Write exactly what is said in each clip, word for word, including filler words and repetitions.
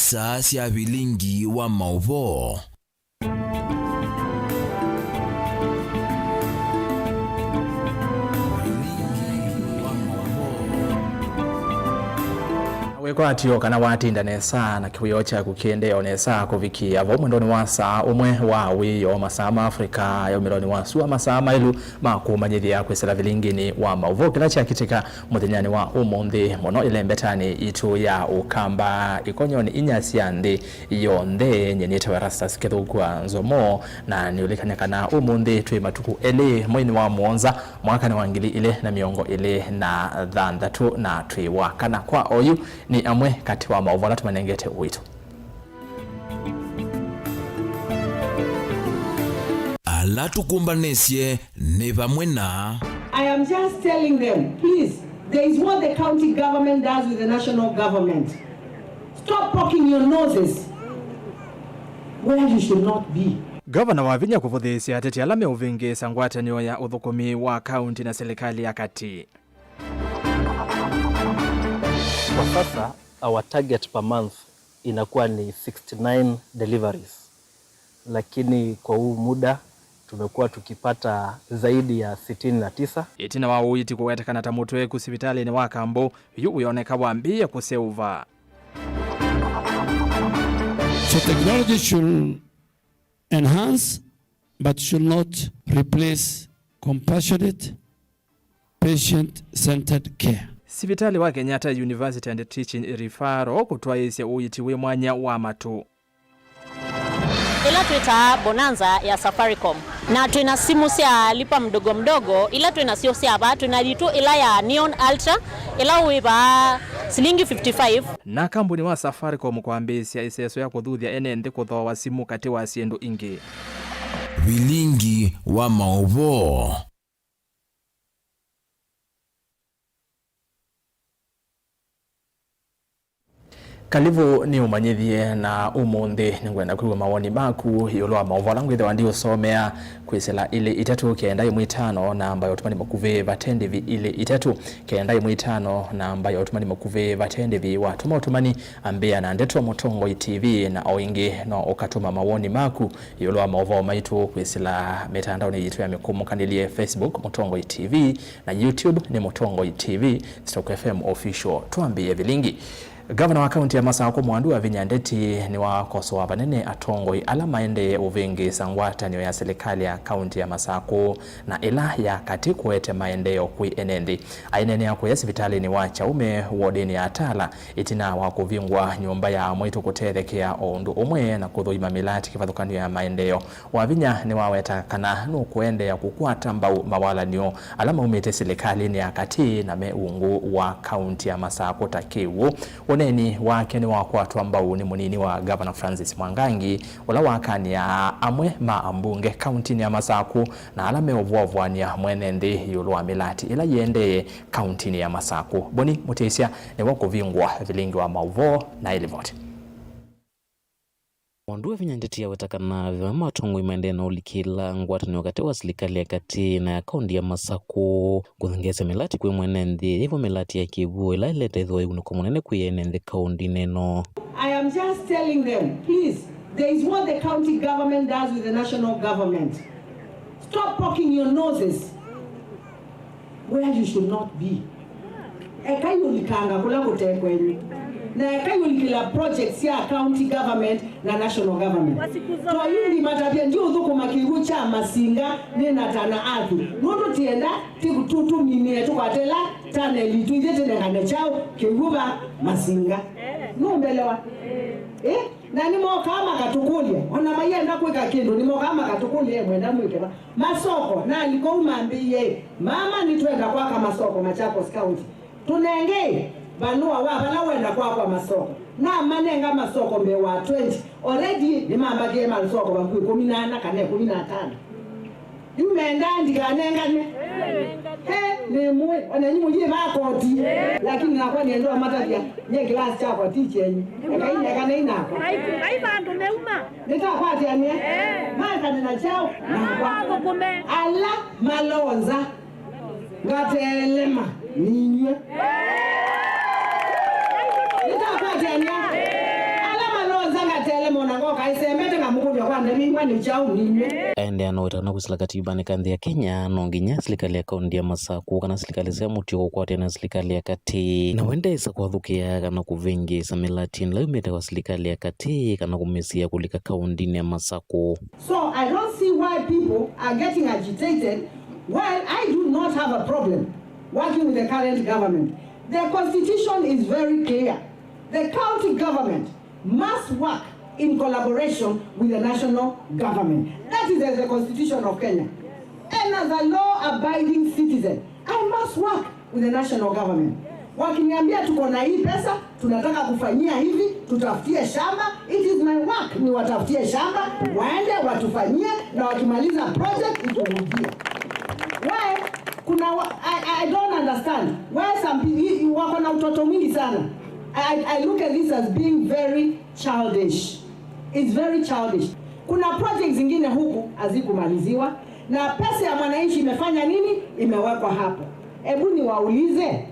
Saa sya vilingi wa maũvoo. Wĩkwatyo kana watinda nesa na kĩwĩoo kyaku kĩendee o nesa kũvikĩa vau mwendonĩ wa saa ũmwe wa wĩoo, masaa ma Africa ya ũmĩlonĩ wa sua, masaa maĩlu ma kũmanyĩthya kwĩsĩla vilinginĩ wa maũvoo kĩla kyakitĩka mũthenyanĩ wa ũmũnthĩ, mũno ĩlembetanĩ yitũ ya Ũkamba, ikonyonĩ inya sya nthĩ yonthe. Nyie nĩtawa Erastus Kĩthũkua Nzomo, na nĩũlikany'a kana ũmũnthĩ twĩ matukũ elĩ mweinĩ wa mũonza, mwakanĩ wa ngili ilĩ na mĩongo ĩlĩ na thanthatũ, na twĩ wa kana. Kwa oyu nĩ amwe katĩ wa maũvoo ala tũmanengete ũito. Ala tũkũmbanĩsye nĩ vamwe na. I am just telling them, please, there is what the county government does with the national government. Stop poking your noses where you should not be. Gavana Wavinya kũvũthĩĩsya ateti ala meũvĩngĩĩsa ngwatanĩo ya ũthũkũmi wa kaunti na silikalĩ ya katĩ. Kwa sasa, our target per month inakuwa ni sixty-nine deliveries, lakini kwa huu muda tumekuwa tukipata zaidi ya sitini na tisa. Ĩtina wa ũiiti kũwetekana ta mũtweku sivitalĩnĩ wa Kambo, yu wĩoneka wambĩĩe kũseũva. So technology should enhance but should not replace compassionate, patient-centered care. Sivitalĩ wa Kenyatta University and Teaching Referral kũtwaĩĩsya ũiiti wĩ mwanya wa matũ. Ĩla twĩtaa bonanza ya Safaricom. Na twĩna simũ sya lipa mdogo mdogo, ila twĩnasyo sya vaa, twĩna yitũ ĩla ya Neon Ultra, ĩla wĩ vaa silingi fifty-five. Na kambuni wa Safaricom kwambĩĩsya ĩseso ya kũthuthya ene nthĩ kũthooa simũ katĩ wa syĩndũ ingĩ. Vilingi wa maũvoo. Kalivu nĩũmanyĩthye, na ũmũnthĩ nĩngwenda kwĩw'a mawoni maku ĩũlũ wa maũvoo ala ngwĩthĩwa ndiũsomea kwĩsĩla ilĩ itatũ kenda ĩmwe itano namba ya ũtũmani makuvĩ vate ndĩvi, ilĩ itatũ kenda ĩmwe itano namba ya ũtũmani makuvĩ vate ndĩvi. Watũma ũtũmani, ambĩa na ndeto Mũtongoi T V, na o ĩngĩ no ũkatũma mawoni maku ĩũlũ wa maũvoo maitũ kwĩsĩla mĩtandaonĩ yitũ ya mĩkũmũkanĩlye, Facebook Mũtongoi T V, na YouTube nĩ Mũtongoi T V, Stock F M Official. Twambĩĩe vilingi. Gavana wa kaunti ya Masakũ Mwandu Wavinya Ndeti nĩwakosoa vanene atongoi ala maendee ũvĩngĩĩsa ngwatanĩo ya silikalĩ ya kaunti ya Masakũ na ĩla ya katĩ kũete maendeeo kwĩ ene nthĩ. Aineenea kũya sivitalĩnĩ wa Kyaume, wodinĩ ya Tala, ĩtina wa kũvingwa nyũmba ya mwaitũ kũtethekea, o ũndũ ũmwe na kũthũima mĩlati kĩvathũkany'o ya maendeeo. Wavinya nĩwaweta kana nũkũendeea kũkwata mbau mawalanĩo ala maumĩte silikalĩnĩ ya katĩ na me ungu wa kaunti ya Masakũ ta kĩw'ũ. Ũneeni wake nĩwakwatwa mbau nĩ mũnini wa Gavana Francis Mwangangi, ũla wakanĩaa amwe ma ambunge kauntinĩ ya Masakũ na ala meũvovoany'a mwene nthĩ ĩũlũ wa mĩlati ĩla yĩendee kauntinĩ ya Masakũ. Boni Mũtĩsya nĩwe ũkũvingũa vilingi wa maũvoo na ĩlivoti. Mwandu Wavinya Ndeti aweta kana ve vamwe atongoi maendee na ũlikĩla ngwatanĩo katĩ wa silikalĩ ya katĩ na ya kaunti ya Masakũ kũthengeesya mĩlati kwĩ mwene nthĩ, yĩvo mĩlati ya kĩw'ũ ĩla ĩlete ĩthĩwa ĩunĩko mũnene kwĩ ene nthĩ kauntinĩ ĩno. I am just telling them, please, there is what the county government does with the national government. Stop poking your noses where you should not be. Ekai ũlikanga kũla kũte kwenyu. Na ekai ũlikĩla projects sya county government na national government. Kwa siku zote. Twayu ndimatavya ndiũthũkũma kĩw'ũ kya Masinga nĩ na Tana Athi. Nũndũ tienda tũminĩe tũkwatela tunnel itũ ithyĩ tũnengane kyaũ kĩw'ũ va Masinga. Nũmbelewa? Eh? Na nĩmokaa makatũkũlya, o na mayenda kwĩka kĩndũ, nĩmokaa makatũkũlya, "Mwenda mwĩke va?" Masoko, nalika ũu mambĩie, "Mama, nĩtwenda kwaka masoko Machakos County. Tũnenge valũa wa vala wenda kwakwa masoko." Namanenga masoko mbee wa twenty. Already nĩmambakĩe masoko vakuvĩ ĩkũmi na ana kana ĩkũmi na atano. Yu mendaa ndikanengane? He, nĩmũĩ. O na inyu mũyĩ va koti. Lakini nakwa nĩenda ũmatavya, nyie kĩlasi kyakwa ti kyenyu. Ekai nekanei nakwa. Ai, ai, vandũ meuma. Nĩtakwatĩanĩa? Makane na kyaũ? Nakwa. Ala malonza, ngatelema ninywe. Nĩtakwatĩanĩa? Ala Aisembete ngamũkũlya kwa ndemimwe nĩ kyaũ ninyu. Aendeea na ũweta kana kwĩsĩla katibanĩ ka nthĩ ya Kenya, no nginya silikalĩ ya kaũntĩ ya Masakũ kana silikalĩ sya mũtĩ kũkwatĩana na silikalĩ ya katĩ. Na we ndaĩsa kwathũkĩa kana kũvĩngĩĩsa mĩlatĩ ĩla yumĩte kwa silikalĩ ya katĩ kana kũmĩsiĩa kũlika kaũntĩnĩ ya Masakũ. So I don't see why people are getting agitated while I do not have a problem working with the current government. The constitution is very clear. The county government must work in collaboration with the national government. That is the constitution of Kenya. And as a law-abiding citizen, I must work with the national government. Wakiniambia tuko na hii pesa, tunataka kufanyia hivi, tutafutie shamba, it is my work, niwatafutie shamba, waende watufanyie, na wakimaliza project iturudie. Why? Kuna wa, I, I don't understand why some people wako na utoto mwingi sana. I, I look at this as being very childish. It's very childish. Kuna projects zingine huku hazikumaliziwa na pesa ya mwananchi imefanya nini? Imewekwa hapo. Hebu niwaulize,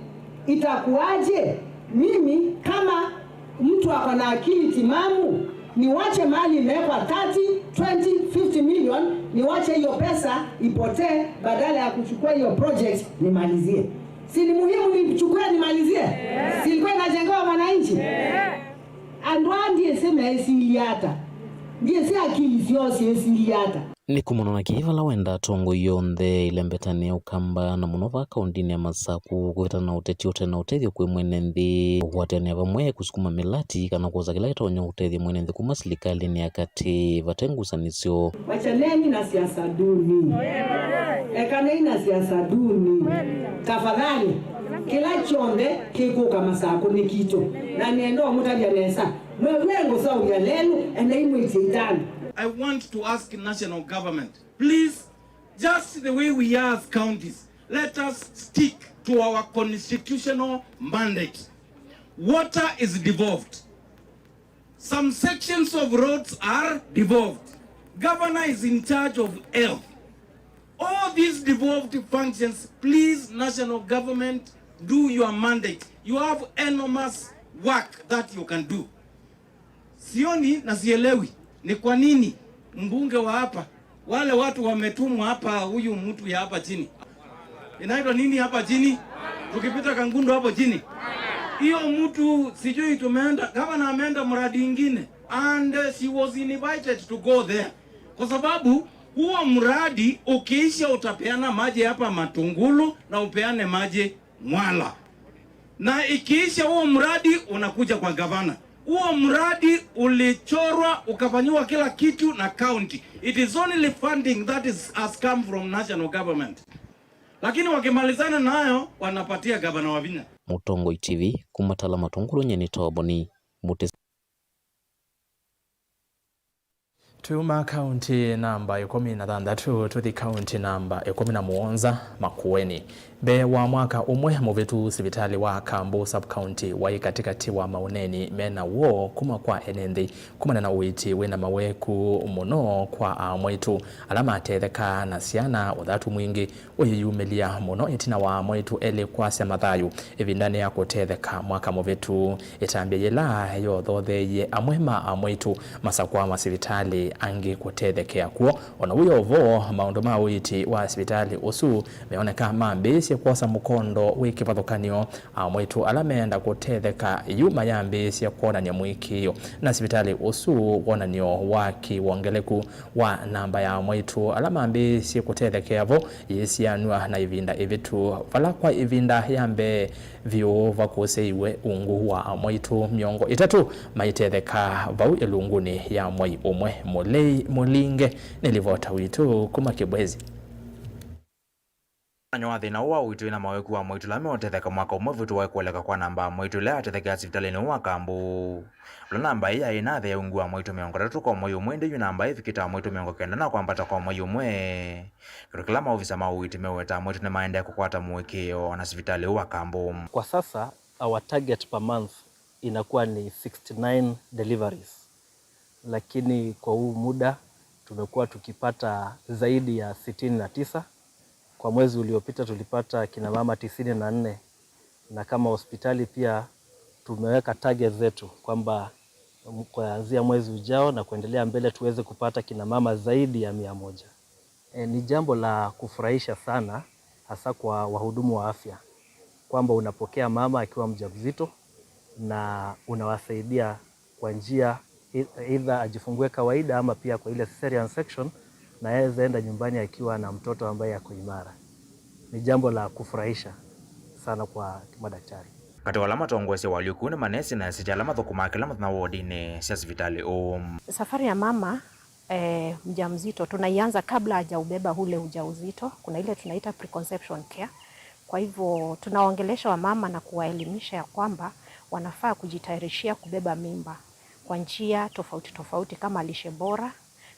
itakuwaje mimi kama mtu ako na akili timamu niwache mali imewekwa thirty, twenty, fifty million, niwache hiyo pesa ipotee badala ya kuchukua hiyo project nimalizie? Si ni muhimu nichukue nimalizie? Si ilikuwa inajengewa mwananchi? Andũ aa ndyĩsĩ meĩsilye ata, ndyĩsĩ akili syoo syĩsilye ata. Nĩ kumana na kĩĩ vala wenda atongoi onthe ĩlembetanĩa ũkamba na mũno vaa kaũntĩnĩ ya Masakũ kũvetana na ũteti ũte na ũtethyo kwĩ mwene nthĩ, kũkwatanĩa vamwe kũsukuma mĩlati kana kwosa kĩla kĩtonya kũtethya mwene nthĩ kuma silikalĩnĩ ya katĩ vate ngusanĩsyo. Wachaneni na siasa duni. Ekanei na siasa duni. Tafadhali, kĩla kyonthe kĩkũka Masakũ nĩ kitũ. Na nĩenda ũmũtavya nesa. Mwĩw'e ngũseũvya lelũ, endai mwĩtye itano. I want to ask national government, please, just the way we are as counties, let us stick to our constitutional mandate. Water is devolved. Some sections of roads are devolved. Governor is in charge of health. All these devolved functions, please, national government, do your mandate. You have enormous work that you can do. Sioni na sielewi ni kwa nini mbunge wa hapa, wale watu wametumwa hapa, huyu mtu ya hapa chini, inaitwa nini hapa chini, tukipita Kangundo hapo chini, hiyo mtu sijui tumeenda, gavana ameenda mradi ingine, and uh, she was invited to go there, kwa sababu huo mradi ukiisha utapeana maji hapa Matungulu na upeane maji Mwala. Na ikiisha huo mradi unakuja kwa gavana. Huo mradi ulichorwa ukafanyiwa kila kitu na county. It is only funding that is, has come from national government. Lakini wakimalizana nayo wanapatia gavana Wavinya. Mũtongoi T V, kuma Tala Matungulu, nyie nĩ Toboni Mũtĩ. Twĩuma kaũntĩ namba ĩkũmi na thanthatũ, tũthi kaũntĩ namba ĩkũmi na mũonza, Makueni. Mbee wa mwaka ũmwe mũvĩtu, sivitalĩ wa Kambu sub-county waĩ katĩkatĩ wa maũneeni me na woo kuma kwa ene nthĩ kumana na ũiiti wĩ na maweku mũno kwa amwaitũ ala matethekaa na syana, ũthatu mwingĩ ũyĩyumĩlya mũno ĩtina wa amwaitũ elĩ kwasya mathayũ ĩvindanĩ ya kũtetheka mwaka mũvĩtu. Ĩtambya yĩla yothotheeie amwe ma amwaitũ masakũa masivitalĩ angĩ kũtethekea kw'o. O na wĩ o vo, maũndũ ma ũiiti wa sivitalĩ ũsu meoneka mambĩĩsye kwosa mũkondo wĩ kĩvathũkany'o. Amwaitũ ala meenda kũtetheka yu mayambĩĩsye kwonany'a mũĩkĩĩo, na sivitalĩ ũsu wonany'o wa kĩwongeleku wa namba ya amwaitũ ala mambĩĩsye kũtethekea vo yĩsianw'a na ĩvinda ĩvĩtu, vala kwa ĩvinda ya mbee vyũ vakũsĩiwe ungu wa amwaitũ mĩongo ĩtatũ maitetheka vau ĩlungunĩ ya mwai ũmwe mũlei mũlinge. Nĩ livota witũ kuma Kĩbwezi. Mũthenya wa thĩna ũũ wa ũiiti wĩ na maweku wa amwaitũ ala meũtetheka mwaka ũmwe ũvĩtu waĩ kũoleka kwa namba ya amwaitũ ĩla yatethekaa sivitalĩnĩ ũũ wa Kambu, vala namba ĩĩ yaĩ na thĩ ya ungu wa amwaitũ mĩongo ĩtatũ kwa mwai ũmwe, ĩndĩ yu namba ĩĩ ĩvikĩte amwaitũ mĩongo kenda na kwambata kwa mwai ũmwe. Kĩndũ kĩla maovisa ma ũiiti meũweta amwaitũ nĩmaendee kũkwata mũĩkĩĩo na sivitalĩ ũũ wa Kambu. Kwa sasa, our target per month inakuwa ni sixty-nine deliveries, lakini kwa huu muda tumekuwa tukipata zaidi ya sitini na tisa. Kwa mwezi uliopita tulipata kina mama tisini na nne, na kama hospitali pia tumeweka target zetu kwamba kuanzia mwezi ujao na kuendelea mbele tuweze kupata kina mama zaidi ya mia moja. E, ni jambo la kufurahisha sana, hasa kwa wahudumu wa afya, kwamba unapokea mama akiwa mjamzito na unawasaidia kwa njia e-, either ajifungue kawaida ama pia kwa ile cesarean section, na aweze enda nyumbani akiwa na mtoto ambaye ako imara. Ni jambo la kufurahisha sana kwa madaktari. Katĩ wa ala matongoesye ũalyũku nĩ manesi na esiti ala mathũkũmaa kĩla mũthenya wodinĩ sya sivitalĩ ũũ. Safari ya mama eh, mjamzito tunaianza kabla hajaubeba ule ujauzito. Kuna ile tunaita preconception care. Kwa hivyo tunawaongelesha wamama na kuwaelimisha ya kwamba wanafaa kujitayarishia kubeba mimba kwa njia tofauti tofauti kama lishe bora.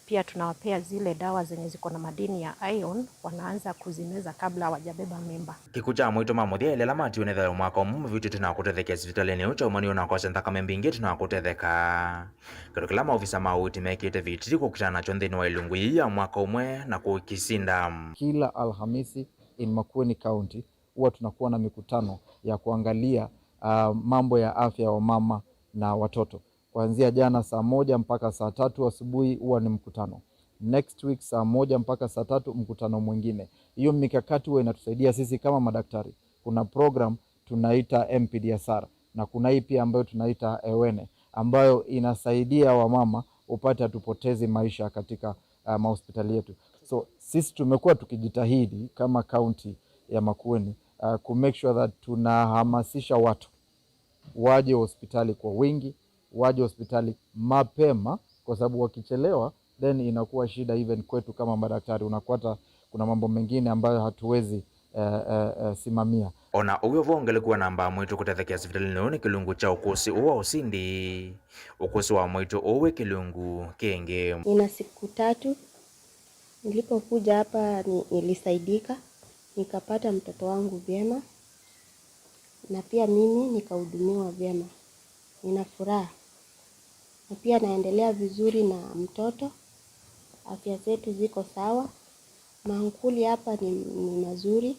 Pia tunawapea zile dawa zenye ziko na madini ya iron, wanaanza kuzimeza kabla hawajabeba mimba. Kĩkw'ũ kya aitũ ma mũthya elĩ ala matiwe nĩ thayũ mwaka ũmwe mavĩtĩtwe na kũtethekea sivitalĩnĩ ũũ kyaumanie na kwasya nthakame mbingĩ ĩtina wa kũtetheka. Kĩndũ kĩla maovisa ma ũiiti mekĩte vitiri kũkitana nakyo nthĩnĩ wa ilungu yĩĩ ya mwaka ũmwe na kũkĩsinda. Kila Alhamisi in Makueni County huwa tunakuwa na mikutano ya kuangalia, ah, mambo ya afya ya wamama na watoto. Kuanzia jana saa moja mpaka saa tatu asubuhi huwa ni mkutano. Next week saa moja mpaka saa tatu mkutano mwingine. Hiyo mikakati huwa inatusaidia sisi kama madaktari. Kuna program tunaita M P D S R na kuna hii pia ambayo tunaita Ewene, ambayo inasaidia wamama upate hatupotezi maisha katika, uh, mahospitali yetu. So sisi tumekuwa tukijitahidi kama kaunti ya Makueni, uh, ku make sure that tunahamasisha watu waje hospitali kwa wingi, waje hospitali mapema, kwa sababu wakichelewa then inakuwa shida even kwetu kama madaktari. Unakuta kuna mambo mengine ambayo hatuwezi, eh, eh, eh, simamia. Ona ũu vo ũngeleku wa namba amwe tũkũtethekea sivitalĩnĩ ũũ nĩ kĩlungu kya ũkũsĩ ũũ wa Ũsindi, ũkũsĩ wa mwaitũ ũũ wĩ kĩlungu kĩngĩ. Nina siku tatu. Nilipokuja hapa ni-, nilisaidika, nikapata mtoto wangu vyema, na pia mimi nikahudumiwa vyema. Nina furaha. Na pia naendelea vizuri na mtoto. Afya zetu ziko sawa. Mankuli hapa ni, ni mazuri.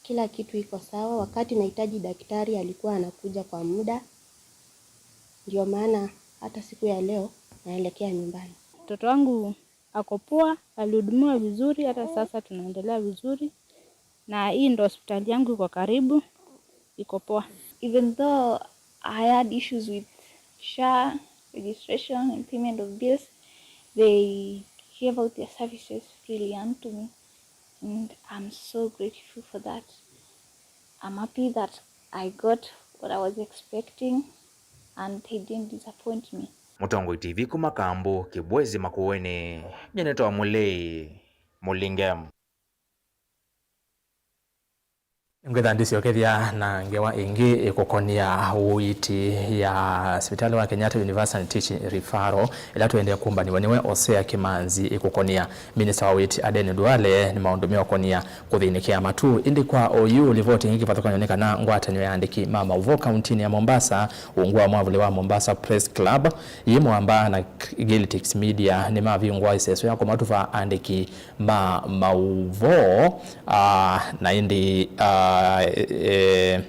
Kila kitu iko sawa. Wakati nahitaji daktari alikuwa anakuja kwa muda. Ndio maana hata siku ya leo naelekea nyumbani. Mtoto wangu ako poa, alihudumiwa vizuri, hata sasa tunaendelea vizuri. Na hii ndo hospitali yangu iko karibu, iko poa. Even though I had issues with SHA registration and payment of bills, they gave out their services freely unto me. And I'm so grateful for that. I'm happy that I got what I was expecting and they didn't disappoint me. Mũtongoi T V kuma Kambu, Kibwezi Makueni, nyie nĩtawa Mũlei Mũlinge. Ngwĩtha ndĩsyokethya na ngewa ĩngĩ ĩkũkonia ũiiti ya sivitalĩ wa Kenyatta University Teaching Referral, ĩla tũendee kũmbanĩw'a nĩwe Hosea Kimanzi ĩkũkonia. Minista wa ũiiti Aden Duale nĩ maũndũ meũkonia kũthĩnĩkĩa matu. Ĩndĩ kwa oyu, livoti ĩngĩ kĩvathũkany'o nĩ kana ngwatanĩo ya andĩki ma maũvoo kauntinĩ ya Mombasa, ungu wa mwavuli wa Mombasa Press Club, yĩ mũamba na Gelitex Media nĩmavingũa ĩseso ya kũmatuva andĩki ma maũvoo, ah, na ĩndĩ, ah, e,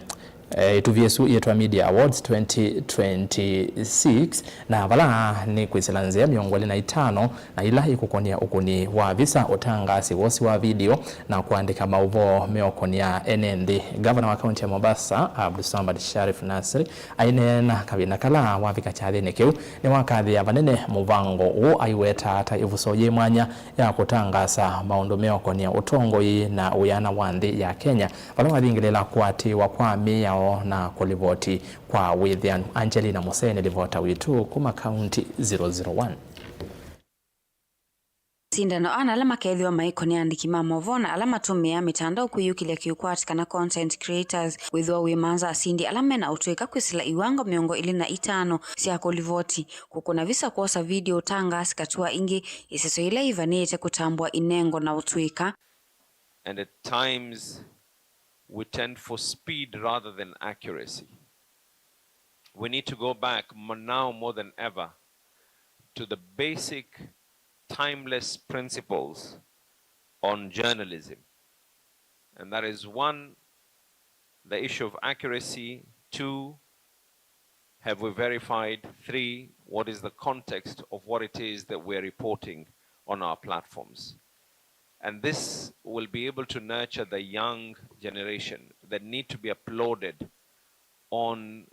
e, ĩtuvi ĩsu yĩtwa Media Awards twenty twenty-six, na vala nĩ kwĩsĩla nzĩa mĩongo ĩlĩ na itano na ila ikũkonia ũkũni wa visa, ũtangaasi, wosi wa video na kũandĩka maũvoo meũkonia ene nthĩ. Ngavana wa kaunti ya Mombasa, Abdulswamad Sharif Nasri, aineena kavinda kala wavika kyathĩnĩ kĩu, nĩwakathĩĩa vanene mũvango ũũ aiwetaa ta ĩvuso yĩ mwanya ya kũtangaasa maũndũ meũkonia ũtongoi na wĩana wa nthĩ ya Kenya, vala wavingĩlĩla kũatĩĩwa kwa mĩao na kũlivoti kwa wĩthĩanu. Angelina Musee nĩ livota witũ kuma kaunti zero zero one. Sindano ana ala makethĩwa maikũnĩa andĩki ma maũvoo na ala matũmĩaa mĩtandao kwĩyũkĩlya kĩũkwati kana content creators, wĩthĩwa wĩmanza asindi ala mena ũtũĩka kwĩsĩla iwango mĩongo ĩlĩ na itano sya kũlivoti, kũkũna visa, kwosa video, ũtangaasi, katĩ wa ingĩ, iseso ila ivanĩĩte kũtambũa inengo na ũtũĩka. And at times, we tend for speed rather than accuracy. We need to go back mo-, now more than ever to the basic, timeless principles on journalism. And that is, one, the issue of accuracy, two, Have we verified? Three, what is the context of what it is that we're reporting on our platforms? And this will be able to nurture the young generation that need to be applauded on,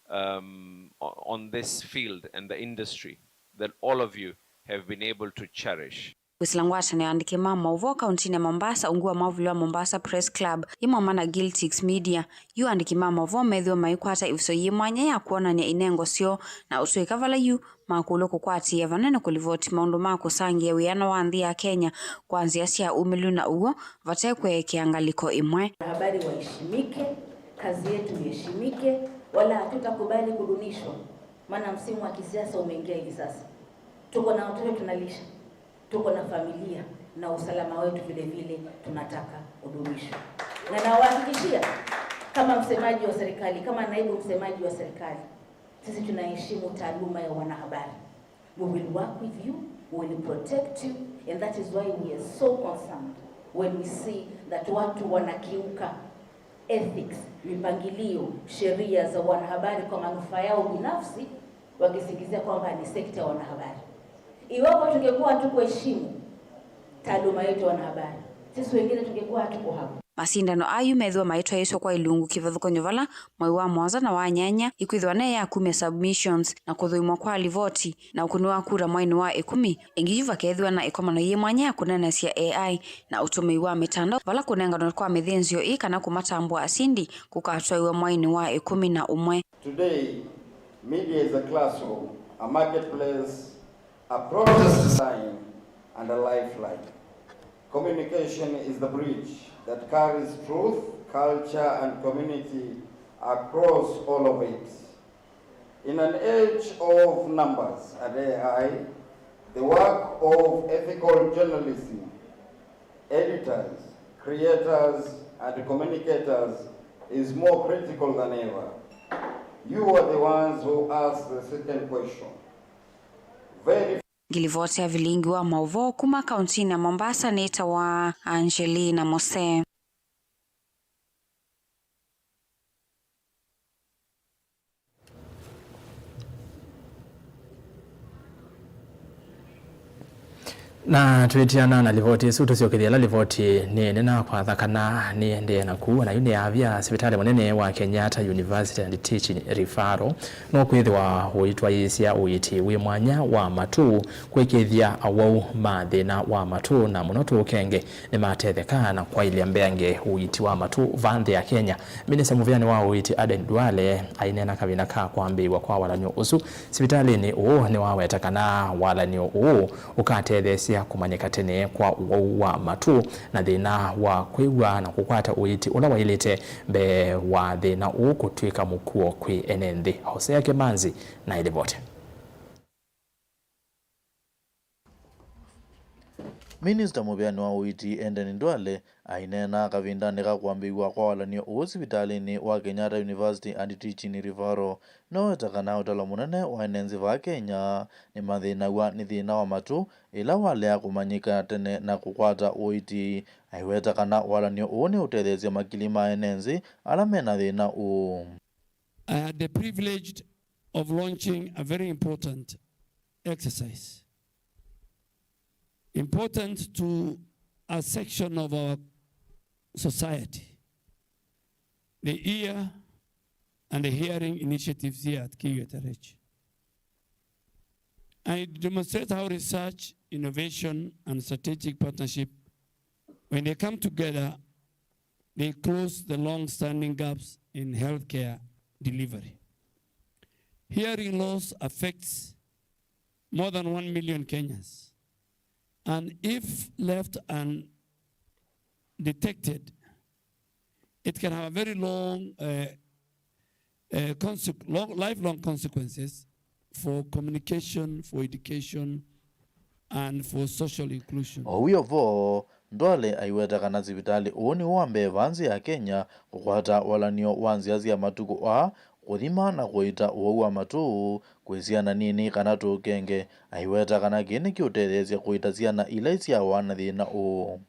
um, o-, on this field and the industry that all of you have been able to cherish. Kwĩsĩla ngwatanĩo ya andĩki ma maũvoo kauntinĩ ya Mombasa, ungu wa mwavuli wa Mombasa Press Club, yĩ moma na Giltix Media, yu andĩki ma maũvoo methĩwa maikwata ĩvuso yĩ mwanya ya kwonany'a inengo syoo na ũtũĩka vala yu makũlw'a kũkwatĩĩa vanene kũlivoti maũndũ ma kũsangĩa wĩana wa nthĩ ya Kenya kwa nzĩa sya ũmĩlu na ũw'o vate kũekea ngalĩko ĩmwe. Wanahabari waheshimike, kazi yetu iheshimike, wala hatutakubali kudunishwa, maana msimu wa kisiasa umeingia hivi sasa. Tuko na watoto tunalisha, tuko na familia, na usalama wetu vile vile tunataka udumishwe. Na nawahakikishia, kama msemaji wa serikali, kama naibu msemaji wa serikali, sisi tunaheshimu taaluma ya wanahabari. We will work with you, we will protect you, and that is why we are so concerned when we see that watu wanakiuka ethics, mipangilio, sheria za wanahabari kwa manufaa yao binafsi, wakisingizia kwamba ni sekta ya wanahabari. Iwapo tungekuwa hatukuheshimu taaluma yetu ya wanahabari, sisi wengine tungekuwa hatuko hapa. Masindano ayu methĩwa maitwaĩtwe kwa ilungu kĩvathũkany'o vala mwai wa mũonza na wa nyanya ikwĩthĩwa ne ya kumya submissions na kũthũimwa kwa livoti na ũkũni wa kura mwainĩ wa ĩkũmi. Ĩngĩ yu vakethĩwa na ĩkomano yĩ mwanya ya kũneenesya A I na ũtũmĩi wa mĩtandao, vala kũnenganwa kwa mĩthĩnzĩo ĩĩ kana kũmatambũa asindi kũkatwaĩwa mwainĩ wa ĩkũmi na ũmwe. Today, media is a classroom, a marketplace, a protest sign, and a lifeline. Communication is the bridge that carries truth, culture, and community across all of it. In an age of numbers and A I, the work of ethical journalism, editors, creators, and communicators is more critical than ever. You are the ones who ask the second question. Very Ngilivoti ya vilingi wa maũvoo kuma kauntinĩ ya Mombasa nĩtawa Angelina Mose. Na twĩtiana na livoti ĩsu, tũsyokethya ĩla livoti nĩnena kwatha kana nĩendee na kũua, na yu nĩyavya sivitalĩ mũnene wa Kenyatta University and Teaching Referral no kwĩthĩwa ũitwaĩĩsya ũiiti wĩ mwanya wa matũ kwĩkĩĩthya awau ma thĩna wa matũ, na mũno tũũkenge nĩmatetheka na kwaĩlya mbeange ũiiti wa matũ va nthĩ ya Kenya. Minista mũvĩanĩ wa ũiiti Aden Duale aineena kavinda ka kwambĩĩw'a kwa walan'yo ũsu sivitalĩnĩ ũũ nĩwaweta kana walan'yo ũũ ũkatetheesya kũmanyĩka tene kwa ũwau wa matũ na thĩna wa kwĩw'a na kũkwata ũiiti ũla waĩlĩte mbee wa thĩna ũũ kũtw'ĩka mũkuo kwĩ ene nthĩ. Hosea Kĩmanzi na ĩlivoti. Minista mũvĩanĩ wa ũiiti Aden Duale aineena kavindanĩ ka kwambĩĩw'a kwa walan'yo ũũ sivitalĩnĩ wa Kenyatta University and Teaching Referral, noweta kana ũtalo mũnene wa ene nthĩ vaa Kenya nĩmathĩnaw'a nĩ thĩna wa matũ ĩla walea kũmanyĩka tene na kũkwata ũiiti. Aiweta kana walan'yo ũũ nĩũtetheesya makili ma ene nthĩ ala mena thĩna ũũ. I had the privilege of launching a very important exercise, important to a section of our society, the ear and the hearing initiatives here at K U T R H. And it demonstrates how research, innovation, and strategic partnership, when they come together, they close the long-standing gaps in healthcare delivery. Hearing loss affects more than one million Kenyans, and if left undetected, it can have a very long, uh, uh, conse-, long, lifelong consequences for communication, for education, and for social inclusion. O wĩ o vo, Duale aiweta kana sivitalĩ ũũ nĩ wa mbee vaa nthĩ ya Kenya kũkwata walan'yo wa nzĩa sya matukũ aa, kũthima na kũita ũwau wa matũ kwĩ syana nini kana tũũkenge. Aiweta kana kĩĩ nĩkĩũtetheesya kũita syana ila isyawa na thĩna ũũ.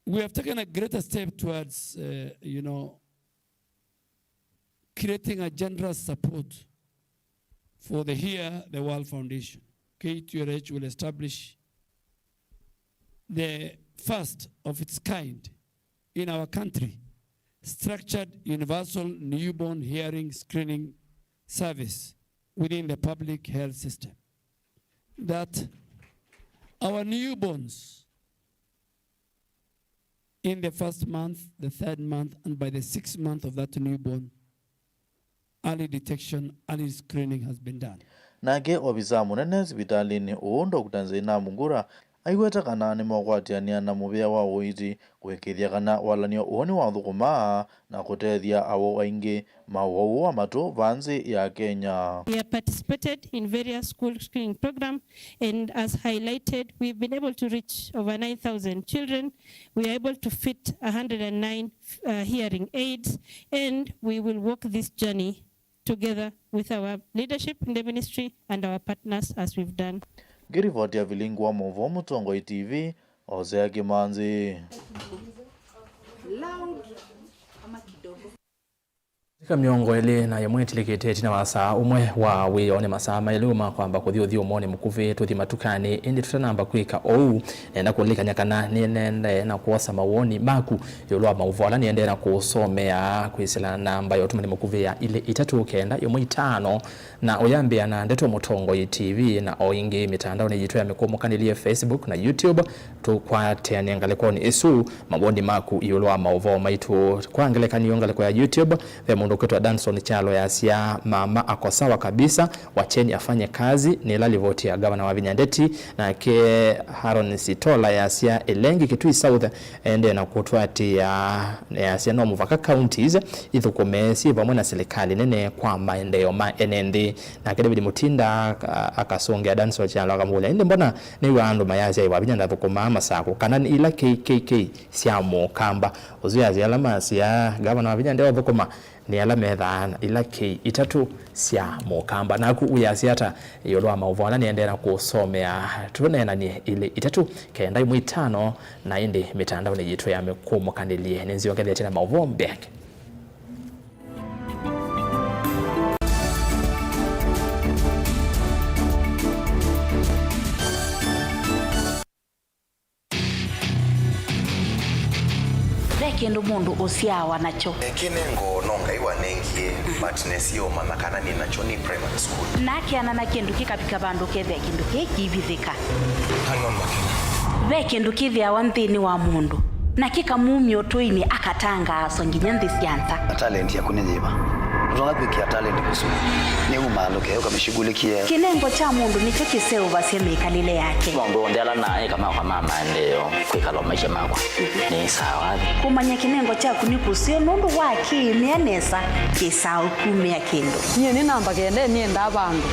We have taken a greater step towards, uh, you know, creating a generous support for the Hear the World Foundation, K T R H will establish the first of its kind in our country, structured universal newborn hearing screening service within the public health system. That our newborns in the first month, the third month, and by the sixth month of that newborn, early detection, early screening has been done. Nake ovisaa mũnene sivitalĩnĩ ũũ, Doctor Zainab Ngura, aiweta kana nĩmeũkwatĩanĩa na mũvĩa wa ũiiti kũĩkĩĩthya kana walany'o ũũ nĩwathũkũmaa na kũtethya awau aingĩ ma ũwau wa matũ vaa nthĩ ya Kenya. We have participated in various school screening program, and as highlighted, we've been able to reach over nine thousand children. We are able to fit a hundred and nine, uh, hearing aids, and we will walk this journey together with our leadership in the ministry and our partners as we've done. Ngĩrivoti ya vilingi wa maũvoo Mũtongoi T V, Hosea Kĩmanzi. Ĩka mĩongo ĩlĩ na ĩmwe ĩtilĩkĩte ĩtina wa saa ũmwe wa wĩoo, nĩ masaa maĩlĩ ma kwamba kũthi ũthyũmũonĩ mũkuvĩ tũthi matukanĩ, ĩndĩ tũtanamba kwĩka ũu, nenda kũlilikany'a kana nĩnendee na kwosa mawoni maku ĩũlũ wa maũvoo ala nĩendee na kũũsomea kwĩsĩla namba ya ũtũmani mũkuvĩ ya ilĩ itatũ kenda ĩmwe itano, na ũyambĩa na Ndeto Mũtongoi T V, na o ĩngĩ mĩtandaonĩ yitũ ya mĩkũmũkanĩlye, Facebook na YouTube. Tũkwatĩanĩa ngalĩkonĩ ĩsu mawoni maku ĩũlũ wa maũvoo maitũ. Kwa ngelekany'o, ngalĩko ya YouTube, ve mũndũ ũkwĩtwa Danson Kyalo yasya, "Mama ako sawa kabisa, wacheni afanye kazi." Nĩ ĩla livoti ya ngavana Wavinya Ndeti. Nake Aaron Sitola yasya, "Ĩlengi Kitui South, endee na kũtũatĩĩa." Yasya, "No mũvaka counties ithũkũme syĩ vamwe na silikalĩ nene kwa maendeeo ma ene nthĩ." Nake David Mutinda aka-, akasũngĩa Danson Kyalo akamũlya, "Ĩndĩ mbona nĩw'aa andũ mayasya ĩ Wavinya ndathũkũmaa masakũ, kana nĩ ila K K K sya Mũkamba?" Ũsu yasya ala masyaa ngavana Wavinya ndeũthũkũma nĩ ala methaa na ila K itatũ sya Mũkamba. Naku wĩasya ata ĩũlũ wa maũvoo ala nĩendee na kũsomea? Tũneenanie ilĩ itatũ kenda ĩmwe itano, na ĩndĩ mĩtandaonĩ yitũ ya mĩkũmũkanĩlye nĩnzyongethetye na maũvoo mbeange. Ve kĩndũ mũndũ ũsyaawa nakyo. Kĩnengo no Ngai wanengie, but nesie ũmanya kana nĩ nakyo nĩ primary school. Na akeana na kĩndũ kĩkavika vandũ kethĩa kĩndũ kĩĩ kĩivithĩka. Hang on, Makena. Ve kĩndũ kĩthĩawa nthĩnĩ wa mũndũ, na kĩkamumya ũtũinĩ, akatangaaswa nginya nthĩ sya nza. Na talent yaku nĩ yĩva? Ndũtonya kwĩkĩa talent kũsuma. Nĩ umaa ndũke ũkamĩshughulikie. Kĩnengo kya mũndũ nĩkyo kĩseũvasya mĩkalĩle yake. Maũndũ onthe ala naĩ kama kwa mama ndeo kwĩkala maisha makwa. Nĩ sawa. Kũmanya kĩnengo kyaku nĩ kũseo nũndũ wa kĩĩmĩa nesa kĩsaa ũkumĩa kĩndũ. Nyie nĩ namba kenda, nĩendaa vandũ.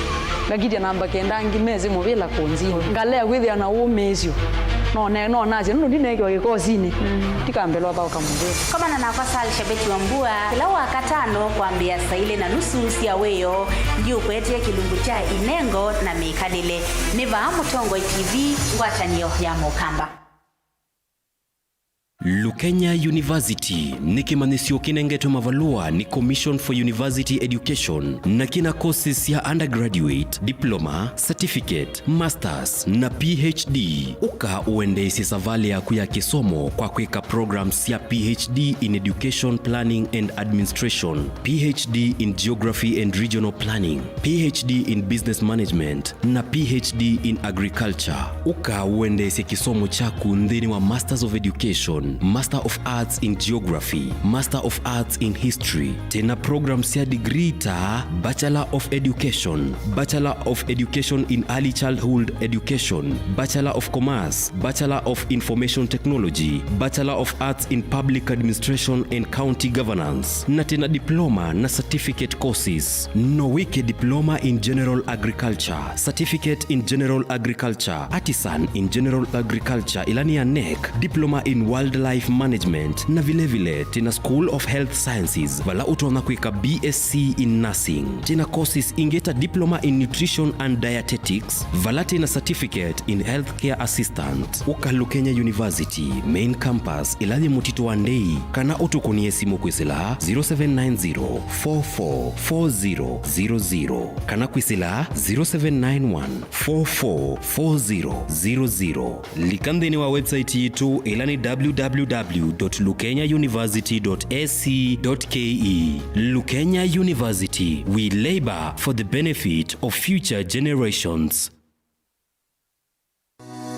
Ngakithya namba kenda angĩ mesĩ mũvĩla kũnzini. Ngalea kwĩthĩa na ũmĩĩsyo. No ne-, no nasya, nũndũ ndineekiwa kĩkosinĩ. Ndikambĩlwa thaũka mũvĩla. Komana nakwa Sal Shabeti wa Mbua, kĩla Wakatano kwambĩa saa ilĩ na nusu sya wĩoo, ndiũkũetee kĩlungu kya inengo na mĩkalĩle. Nĩ vaa Mũtongoi T V, ngwatanĩo ya Mũkamba. Lukenya University nĩ kĩmanyĩsyo kĩnengetwe mavalũa nĩ Commission for University Education na kĩna courses sya undergraduate, diploma, certificate, masters na P H D. Ũka ũendeesye savalĩ yaku ya kĩsomo kwa kwĩka programs sya P H D in Education Planning and Administration, P H D in Geography and Regional Planning, P H D in Business Management, na P H D in Agriculture. Ũka ũendeesye kĩsomo kyaku nthĩnĩ wa Masters of Education, Master of Arts in Geography, Master of Arts in History. Twĩna programs sya degree ta Bachelor of Education, Bachelor of Education in Early Childhood Education, Bachelor of Commerce, Bachelor of Information Technology, Bachelor of Arts in Public Administration and County Governance, na twĩna diploma na certificate courses. No wĩke diploma in general agriculture, certificate in general agriculture, artisan in general agriculture, ĩla nĩ ya NEC, diploma in wild Life Management, na vilevile twĩna School of Health Sciences, vala ũtonya kwĩka B S C in Nursing. Twĩna courses ingĩ ta Diploma in Nutrition and Dietetics, vala twĩna Certificate in Healthcare Assistant. Ũka Lukenya University, Main Campus, ĩla yĩ Mũtitũ wa Ndei, kana ũtũkũnĩe simũ kwĩsĩla zero seven nine zero, four four four zero zero zero, kana kwĩsĩla zero seven nine one, four four four zero zero zero. Lika nthĩnĩ wa website yitũ, ĩla nĩ W W W dot lukenya university dot A C dot K E. Lukenya University, we labor for the benefit of future generations.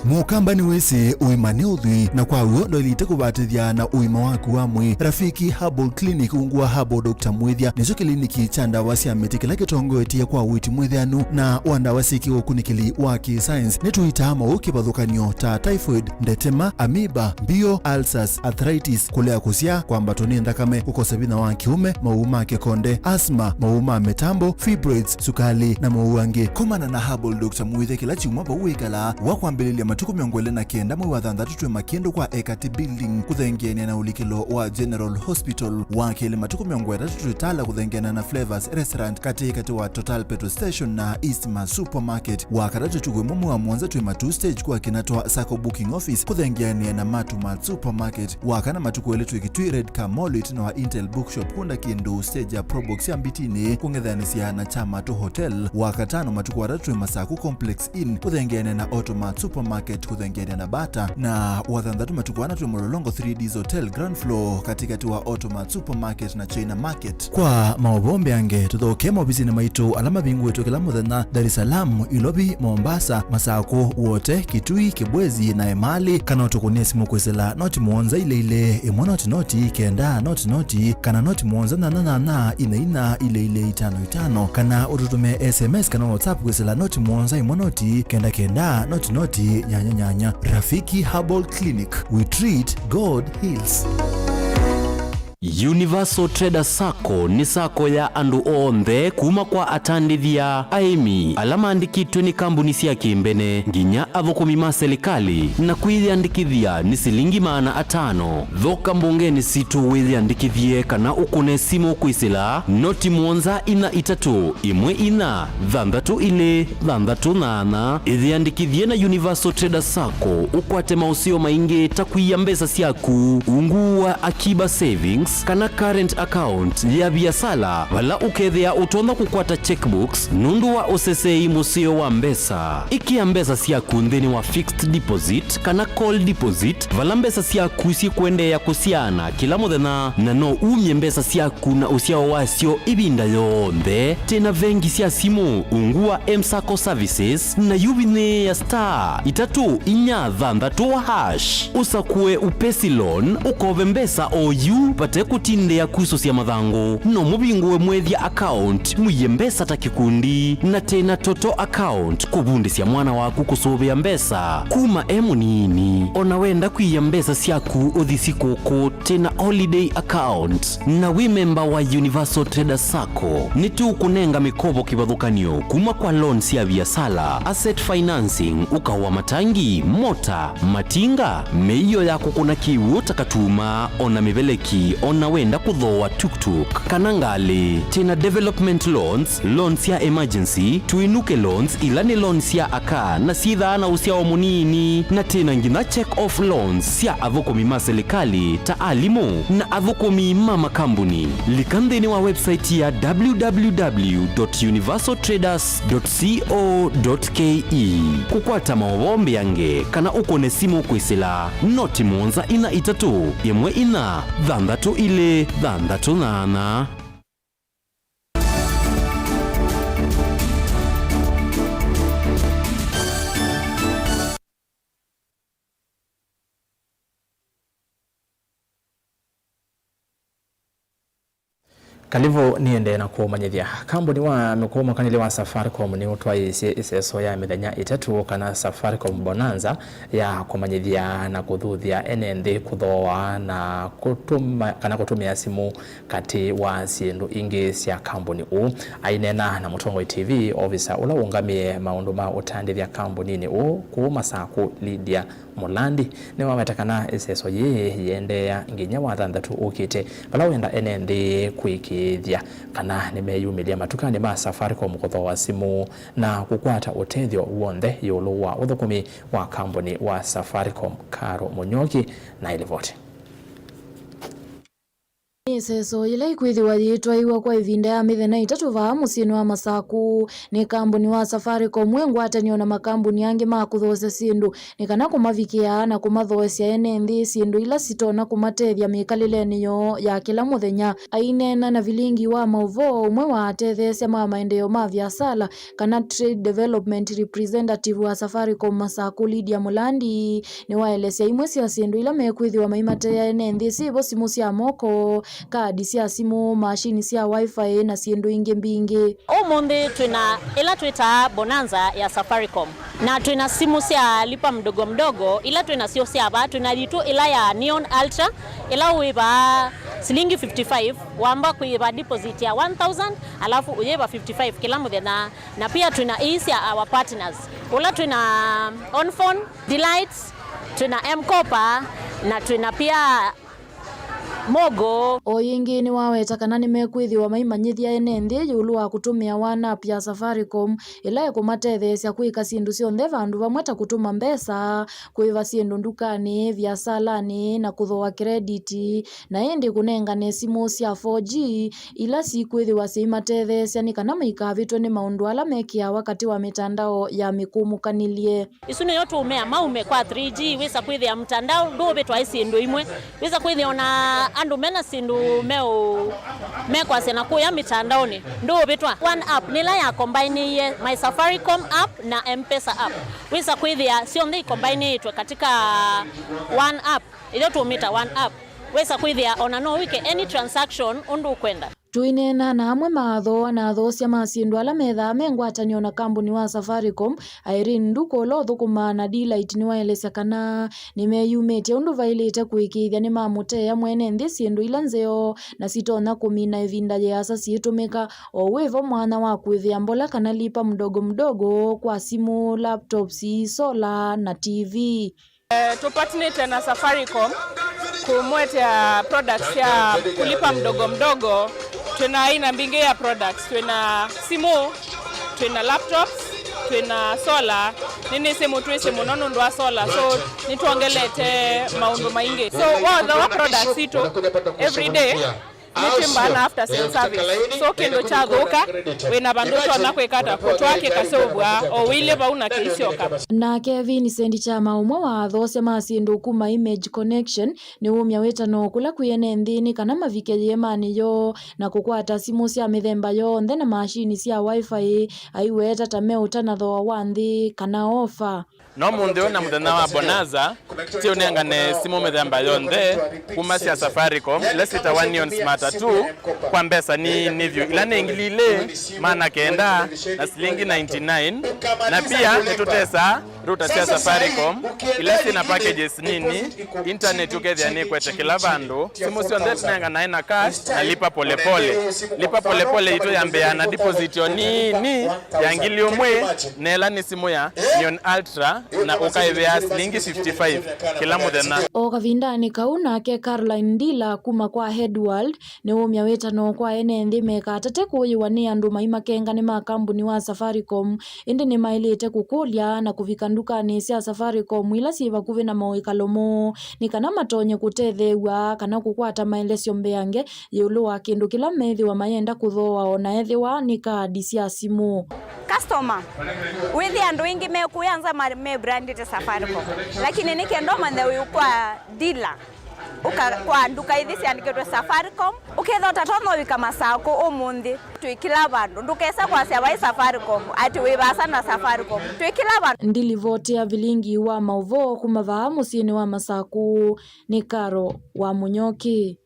Mũkamba nĩwĩsĩ ũima nĩ ũthwii, na kwa w'o ndwaĩlĩte kũvatĩthya na ũima waku wa mwĩĩ. Rafiki Herbal Clinic, ungu wa Herbal Doctor Mwĩthya, nĩkyo kĩliniki kya ndawa sya mĩtĩ kĩla kĩtongoetye kwa ũiiti mwĩthĩanu na wa ndawa syĩ kĩũkunĩkĩli wa kĩ-science. Nĩtũitaa maũũ kĩvathũkany'o ta typhoid, ndetema, amoeba, mbio, ulcers, arthritis, kũlea kũsyaa, kwambatwa nĩ nthakame, kũkosa vinya wa kĩũme, maũũ ma kĩkonde, asthma, maũũ ma mĩtambo, fibroids, sukali, na maũũ angĩ. Komana na Herbal Doctor Mwĩthya kĩla kyumwa vau wĩkalaa. Wa kwambĩlĩlya matukũ mĩongo ĩlĩ na kenda mwei wa thanthatũ twĩ Makĩndũ kwa Ekati Building, kũthengeanĩa na ũlikĩlo wa General Hospital. Wa kelĩ matukũ mĩongo ĩtatũ twĩ Tala kũthengeanĩa na Flavors Restaurant katĩ katĩ wa Total Petrol Station na Eastmart Supermarket. Wa katatũ ĩtukũ ĩmwe mwei wa mũonza twĩ Matuu Stage kwa Kinatwa Sacco Booking Office kũthengeanĩa na Matu Mart Supermarket. Wa kana matukũ elĩ twĩ Kitui Red Car Mall ĩtina wa Intel Bookshop kũnda kĩndũ stage ya Probox ya Mbitinĩ kũng'ethanĩsya na Chamatu Hotel. Wa katano matukũ atatũ twĩ Masaku Complex Inn kũthengeanĩa na Automart Supermarket kũthengeanĩa na Bata. Na wa thanthatũ matukũ ana twĩ Mlolongo three Ds Hotel ground floor katĩ katĩ wa Automart Supermarket na China Market. Kwa maũvoo mbeange, tũthokee maovisinĩ maitũ ala mavingũĩtwe kĩla mũthenya, Dar es Salaam, Ilovi, Mombasa, Masakũ, Wote, Kitui, Kibwezi, na Emali, kana ũtũkũnĩe simũ kwĩsĩla noti mũonza ilĩ ilĩ, ĩmwe noti noti, kenda noti noti, kana noti mũonza nyanya nyanya, inya inya, ilĩ ilĩ, itano itano, kana ũtũtũmĩe S M S kana WhatsApp kwĩsĩla noti mũonza ĩmwe noti, kenda kenda, noti noti, nyanya nyanya. Rafiki Herbal Clinic, we treat, God heals. Universal Trader Sacco nĩ sacco ya andũ onthe, kuma kwa atandĩthya, aĩmi, ala maandĩkĩtwe nĩ kambuni sya kĩmbene, nginya athũkũmi ma silikalĩ, na kwĩyĩandĩkĩthya nĩ silingi maana atano. Thoka mbongenĩ sitũ wĩyĩandĩkĩthye kana ũkũne simũ kwĩsĩla noti mũonza inya itatũ, ĩmwe inya, thanthatũ ilĩ, thanthatũ nyanya. Ĩyĩandĩkĩthye na Universal Trader Sacco ũkwate maũseo maingĩ ta kũia mbesa syaku ungu wa Akiba Savings kana current account ya viasala, vala ũkethĩa ũtonya kũkwata checkbooks nũndũ wa ũsesei mũseo wa mbesa. Ĩkĩa mbesa syaku nthĩnĩ wa fixed deposit kana call deposit, vala mbesa syaku syĩkũendeea kũsyaana kĩla mũthenya, na no umye mbesa syaku na ũsyao wasyo ĩvinda yonthe. Twĩna vengi sya simũ ungu wa M-Sacco Services, na yu vinyĩĩa star itatũ inya thanthatũ hash, ũsakũe Upesi Loan, ũkove mbesa o yu vate kũtindĩa kusũsya mathangũ. No mũvingũe Mwĩthya account, mũie mbesa ta kĩkundi, na twĩna Toto account, kũvundĩsya mwana waku kũsũvĩa mbesa kuma e mũnini. O na wenda kwia mbesa syaku ũthi sikũkũ, twĩna holiday account. Na wĩ memba wa Universal Trader Sacco, nĩtũkũnenga mĩkovo kĩvathũkany'o kuma kwa loan sya viasala, asset financing, ũkaũ wa matangi, mota, matinga, mĩio ya kũkũna kĩw'ũ ta katuma, o na mĩveleki, o na wenda kũthooa tuktuk kana ngalĩ. Twĩna development loans, loans sya emergency, tũinũke loans, ila nĩ loans sya aka na syĩthaa na ũsyao mũnini, na twĩna nginya check off loans sya athũkũmi ma silikalĩ ta alimũ na athũkũmi ma makambuni. Lika nthĩnĩ wa website ya W W W dot universal traders dot co dot K E kũkwata maũvoo mbeange kana ũkũne simũ kwĩsĩla noti mũonza inya itatũ, ĩmwe inya, thanthatũ ilĩ, thanthatũ nyanya. Kalivũ nĩendee na kũmanyĩthya. Kambuni wa mĩkũũmũkanĩlye wa Safaricom nĩũtwaĩĩsye ĩseso ya mĩthenya ĩtatũ, kana Safaricom Bonanza, ya kũmanyĩthya na kũthuthya ene nthĩ kũthooa na kũtũma, kana kũtũmĩa simũ, katĩ wa syĩndũ ingĩ sya kambuni ũũ. Aineena na Mũtongoi T V, ovisa ũla ũũngamĩe maũndũ ma ũtandĩthya kambuninĩ ũũ kũũ Masakũ, Lydia Mulandi nĩwaweta kana ĩseso yĩĩ yĩendeea nginya Wathanthatũ ũkĩte, vala wenda ene nthĩ kũĩkĩĩthya kana nĩmeyumĩlya matukanĩ ma Safaricom kũthooa simũ na kũkwata ũtethyo w'onthe ĩũlũ wa ũthũkũmi wa kambuni wa Safaricom. Karo Mũnyoki na ĩlivoti. Nĩ ĩseso yĩla ĩkwĩthĩwa yĩtwaiwa kwa ĩvinda ya mĩthenya ĩtatũ vaa mũsyĩnĩ wa Masaku nĩ kambuni wa Safaricom wĩ ngwatanĩo na makambuni angĩ ma kũthoosya syĩndũ, nĩ kana kũmavikĩa na kũmathoosya ene nthĩ syĩndũ ila sitonya kũmatethya mĩkalĩlenĩ yoo ya kĩla mũthenya. Aineena na vilingi wa maũvoo, ũmwe wa atetheesya ma maendeeo ma viasala, kana trade development representative wa Safaricom Masaku, Lydia Mulandi, nĩwaelesya imwe sya syĩndũ ila mekwĩthĩwa maimateea ene nthĩ syĩvo simũ sya moko, kaadi sya simũ, mashini sya Wi-Fi na syĩndũ ingĩ mbingĩ. Ũmũnthĩ twĩna ĩla twĩtaa bonanza ya Safaricom, na twĩna simũ sya lipa mdogo mdogo ila twĩnasyo sya vaa. Twĩna yitũ ĩla ya Neon Ultra, ĩla ũĩvaa silingi fifty-five, wamba kũĩva deposit ya one thousand, alafu ũyĩva fifty-five kĩla mũthenya. Na pia twĩna ii sya our partners, ũla twĩna Onphone, Delights, twĩna M-Kopa, na twĩna pia Mogo. O yĩngĩ nĩwaweta kana nĩmekwĩthĩwa maimanyĩthya ene nthĩ ĩũlũ wa kũtũmĩa One App ya Safaricom, ĩla ĩkũmatetheesya kwĩka syĩndũ syonthe vandũ vamwe ta kũtũma mbesa, kũĩva syĩndũ ndukanĩ, viasalanĩ, na kũthooa krediti, na ĩndĩ kũnengane simũ sya four G ila sikwĩthĩwa syĩimatetheesya nĩ kana maikavĩtwe nĩ maũndũ ala mekĩawa katĩ wa mĩtandao ya mĩkũmũkanĩlye. Isu nĩyo tũũmea maume kwa three G, wĩsa kwĩthĩa mtandao ndũũvĩtwa ĩ syĩndũ imwe. Wĩsa kwĩthĩa ona andũ mena syĩndũ meũ-, mekwasya na kũya mĩtandaonĩ, ndũũvĩtwa. One App nĩla ya combinĩie My Safaricom app na M-Pesa app. Wĩsa kwĩthĩa syonthe ikombainĩĩtwe katika one app, ĩyo tũmĩta One App. Wĩsa kwĩthĩa ona no wĩke any transaction ũndũ ũkwenda. Tũineena na amwe ma athooa na athoosya ma syĩndũ ala methaa me ngwatanĩo na kambuni wa Safaricom, Irene Nduku, ũla ũthũkũmaa na Delight, nĩwaelesya kana nĩmeyumĩtye ũndũ vaĩlĩte kũĩkĩĩthya nĩmamũteea mwene nthĩ syĩndũ ila nzeo na sitonya kũmina ĩvinda yĩasa syĩtũmĩka, o wĩvo mwanya wa kũĩvĩa mbola kana lipa mdogo mdogo kwa simũ, laptops, sola, na T V. Eh, tũpartnerĩte na Safaricom kũmũetea products sya kulipa mdogo mdogo. Twĩna aina mbingĩ ya products, twĩna simũ, twĩna laptops, twĩna solar. Nĩnĩsĩ mũtwĩsĩ mũno nũndũ wa solar, so nĩtwongelete maũndũ maingĩ. So wathooa products sitũ every day, nĩtwĩmbaa na after sale service. So kĩndũ kyathũka, wĩna vandũ ũtonya kwĩka ata? Kũtwaa kĩkaseũvw'a o ũilye vau na kĩisyoka. Nake Vincent Chama, ũmwe wa athoosya ma syĩndũ kuma Image Connection, nĩwumya wĩtano kũla kwĩ ene nthĩ nĩ kana mavike yĩemanĩ yoo na kũkwata simũ sya mĩthemba yonthe na mashini sya Wi-Fi, aiweta ta me ũtana thooa wa nthĩ kana ofa. No mũnthĩ ũyũ na mũthenya wa bonanza, tiũnengane simũ mĩthemba yonthe kuma sya Safaricom, ila syĩtawa Neon Smart two, kwa mbesa nini vyũ, ila nĩ ngili ilĩ maana kenda na silingi ninety-nine. Na pia nĩtũtesaa router sya Safaricom, ila syĩ na packages nini, internet ũkethĩa nĩkwete kĩla vandũ. Simũ syonthe tũnenganae na cash na lipa polepole. Lipa polepole itũ yambĩaa na deposit o nini ya ngili ũmwe, na ĩla nĩ simũ ya Neon Ultra, na ũkaĩvĩa silingi fifty-five kĩla mũthenya. O kavindanĩ kau nake Caroline Ndila kuma kwa Headworld nĩwumya wĩtano kwa ene nthĩ mekatate kũyĩwa nĩ andũ mai makenga nĩ ma kambuni wa Safaricom, ĩndĩ nĩmaĩlĩte kũkũlya na kũvika ndukanĩ sya Safaricom ila syĩ vakuvĩ na mawĩkalo moo nĩ kana matonye kũtetheew'a kana kũkwata maelesyo mbeange ĩũlũ wa kĩndũ kĩla methĩwa mayenda kũthooa, o na ethĩwa nĩ kaadi sya simũ. Customer, wĩthĩa andũ aingĩ mekũya nza ma-, me brandĩte Safaricom, lakini nĩ kenda ũmanthe wĩ kwa dealer, ũka kwa nduka ithi syandĩkĩtwe Safaricom, ũkethĩa ũtatonya ũvika Masakũ ũmũnthĩ. Twĩ kĩla vandũ, ndũkese kwasya vai Safaricom, atĩ wĩ vaasa na Safaricom. Twĩ kĩla vandũ. Ndilivoti ya vilingi wa maũvoo kuma vaa mũsyĩnĩ wa Masakũ. Nĩ Karo wa Mũnyoki.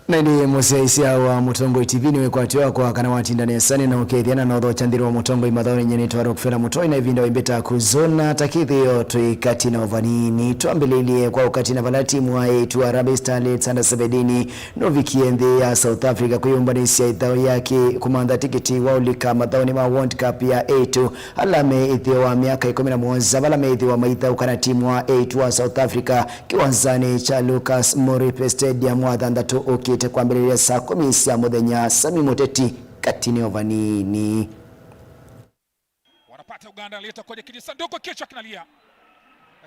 Na ĩndĩ mũsyaĩĩsya wa Mũtongoi T V nĩwĩkwatyo wakwa kana watinda nesa nĩ na ũkethya na nothokya nthĩnĩ wa Mũtongoi mathaũnĩ. Nyie nĩtwa Rockefeller Mũtoi na ĩvinda wĩmbĩta kũzona ta kĩthĩo twĩ katĩ na ũvanini. Twambĩlĩlye kwa ũkatĩ na vala timu wa ĩtu wa Harambee Starlets under seventeen nũvikie nthĩ ya South Africa kwĩyũmbanĩsya ĩthaũ yake kũmantha tikiti wa ũlika mathaũnĩ ma World Cup ya ĩtu ala me ĩtheo wa myaka ĩkũmi na mũonza vala meĩthĩwa maithaũka na timu wa ĩtu wa South Africa kĩwanzanĩ kya Lucas Moripe Stadium Wathanthatũ ũkĩte kwambĩlĩlya saa kũmi sya mũthenya. Sami Mũteti, katĩ na ũvanini. Wanapata Uganda, analeta kwenye kijisanduku, kichwa kinalia.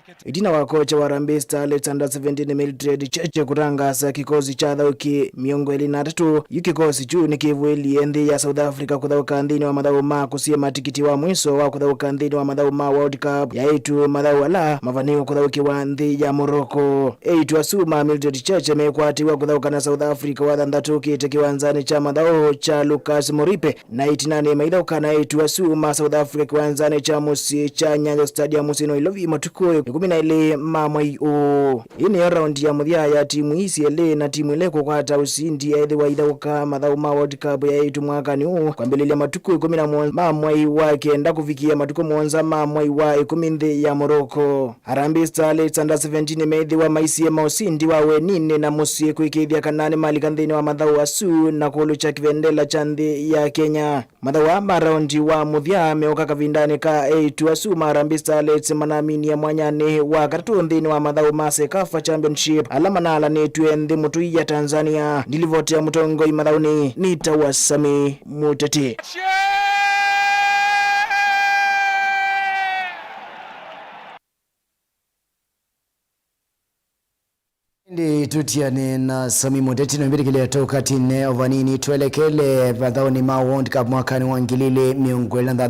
Lakini ĩtina wa kocha wa Harambee Starlets under seventeen Mildred Cheche kũtangaasa kĩkosi kya athaũki mĩongo ĩlĩ na atatũ, yu kĩkosi kyu nĩkĩvũĩlye nthĩ ya South Africa kũthaũka nthĩnĩ wa mathaũ ma kũsya matikiti wa mwiso wa kũthaũka nthĩnĩ wa mathaũ ma World Cup ya ĩtu, mathaũ ala mavanĩĩwe kũthaũkĩwa nthĩ ya Morocco. Ĩtu asu ma Mildred Cheche mekwatĩw'a kũthaũka na South Africa Wathanthatũ ũkĩte kĩwanzanĩ kya mathaũ kya Lucas Moripe, na ĩtinanĩ maithaũka na ĩtu asu ma South Africa kĩwanzanĩ kya mũsyĩ kya Nyayo Stadium mũsyĩnĩ wa Ilovi matukũ ĩkũmi na ĩlĩ ma mwei ũũ. Ĩĩ nĩyo raundi ya mũthya ya timu ii syelĩ, na timu ĩla ĩkũkwata ũsindi yaĩthĩwa ithaũka mathaũ ma World Cup ya ĩtu mwakanĩ ũũ kwambĩlĩlya matukũ ĩkũmi na mũonza ma mwei wa kenda kũvikĩa matukũ mũonza ma mwei wa ĩkũmi nthĩ ya Morocco. Harambee Starlets under seventeen meĩthĩwa maisye maũsindi wa weninĩ na mũsyĩ kũĩkĩĩthya kana nĩmalika nthĩnĩ wa mathaũ asu na kũlũkya kĩvendela kya nthĩ ya Kenya. Mathaũ aa ma raundi wa mũthya meũka kavindanĩ ka ĩtu asu ma Harambee Starlets manaminie mwanyanĩ wa katatũ nthĩnĩ wa mathaũ ma CECAFA Championship ala manaalanĩtw'e nthĩ mũtũi ya Tanzania. Ndilivoti ya Mũtongoi mathaũnĩ nĩ ta wa Sami Mũteti. Ĩndĩ tũtiane na Sami Mũteti na mbĩtĩkĩlya tũkatine o vanini, twelekele mathaũnĩ ma World Cup mwakanĩ wa ngili ilĩ mĩongo ĩlĩ na thanthatũ.